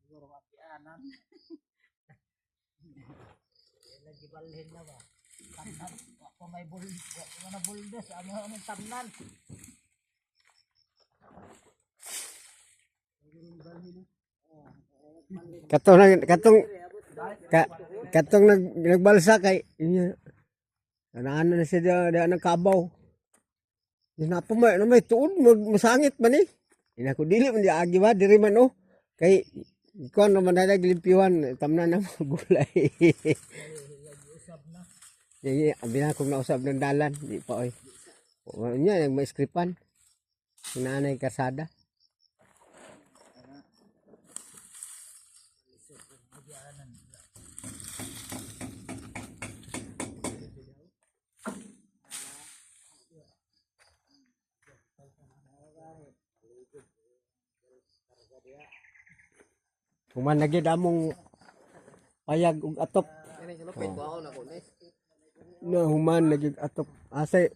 Siguro apianan. Lagi balhin na ba? Tamnan. Wa pa may bul, wa pa na buldes amo among tamnan. Katong nag katong ka, katong nagbalsa kay inya. Ano na siya diya, diya ng kabaw. Di na pa may, na may tuod, masangit man eh. Ina ko dili man di agi ba, diri man oh. Kay, ikuan naman na naglimpyuhan, tamna na mo gulay. Di, abi na akong nausab ng dalan, di pa oy. O, nya, nagma-scripan. Nanay kasada. Human na gyud among payag ug atop. Na human na gyud atop. Asa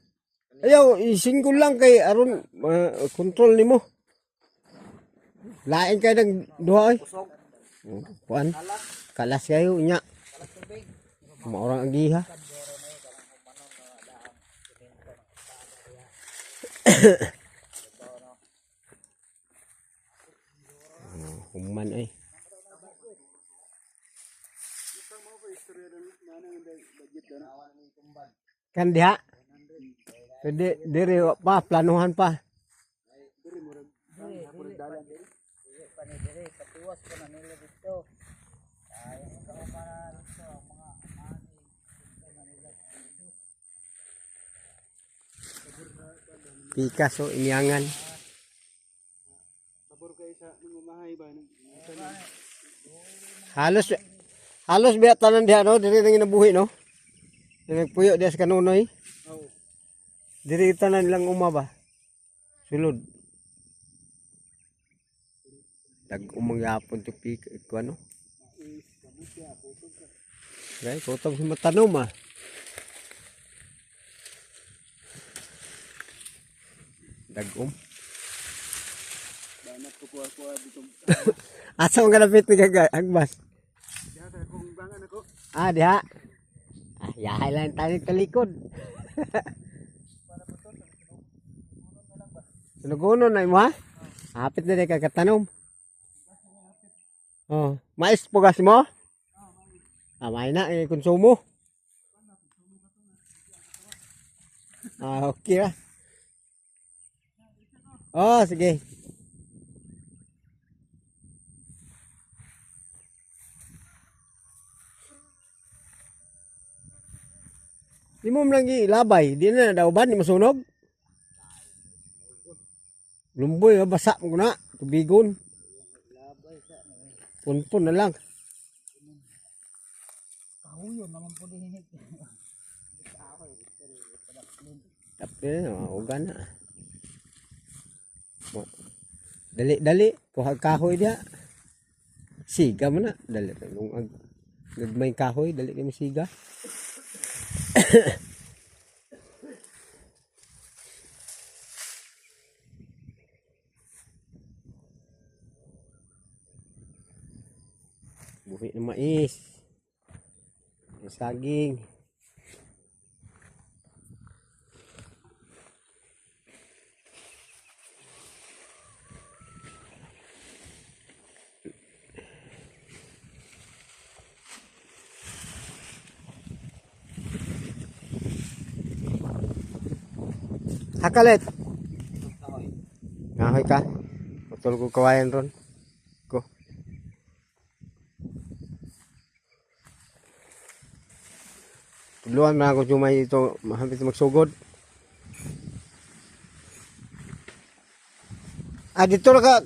ayaw i-single lang kay aron control nimo. Lain kay nang duha oy. Oh, kuan. Kalas kayo nya. Maurang ang giha. Oh, human ay. Kan diha. Pwede diri wa pa planuhan pa. Dili pa ni diri patiwas pa na nila dito. Ay ang kahumanan dito ang mga ani na nila. Picasso inyangan. Pabor kayo sa nung ba nung Halos halos biya tanan diha no diri nang ginabuhi no. Diri nagpuyo diha sa kanunoy. Oo. Diri tanan lang uma ba. Sulod. Dag umang yapon to pik kuan no. Gay kutob sa matanom ah. Dagom. Banat ko kuha kuha dito. Asa man kalapit ni kag agbas? Diha sa akong bangan ako. Ah, diha. Ah, yahay lang tayo talikod. Sunugunon na imo ha? Hapit na di ka katanom. Oh, mais pugas mo? Ah, may na eh, konsumo. Ah, okay ra. Oh, sige. Di mo man lang ilabay, di na daw ba ni masunog? Lumboy, ah, basa mo na, tubigon. Punpun na lang. Kahuyon naman po din. Tapi, uga na. Dali, dali. Kuha kahoy diha. Siga mo na. Dali. Nung ag, nagmay kahoy, dali kami siga. Buhi ng mais. May saging. Hakalit. Ngahoy ka. Putol ko kawayan ron. Ko. Tuluan na ako sumay ito. Mahapit magsugod. Ah, dito na ka.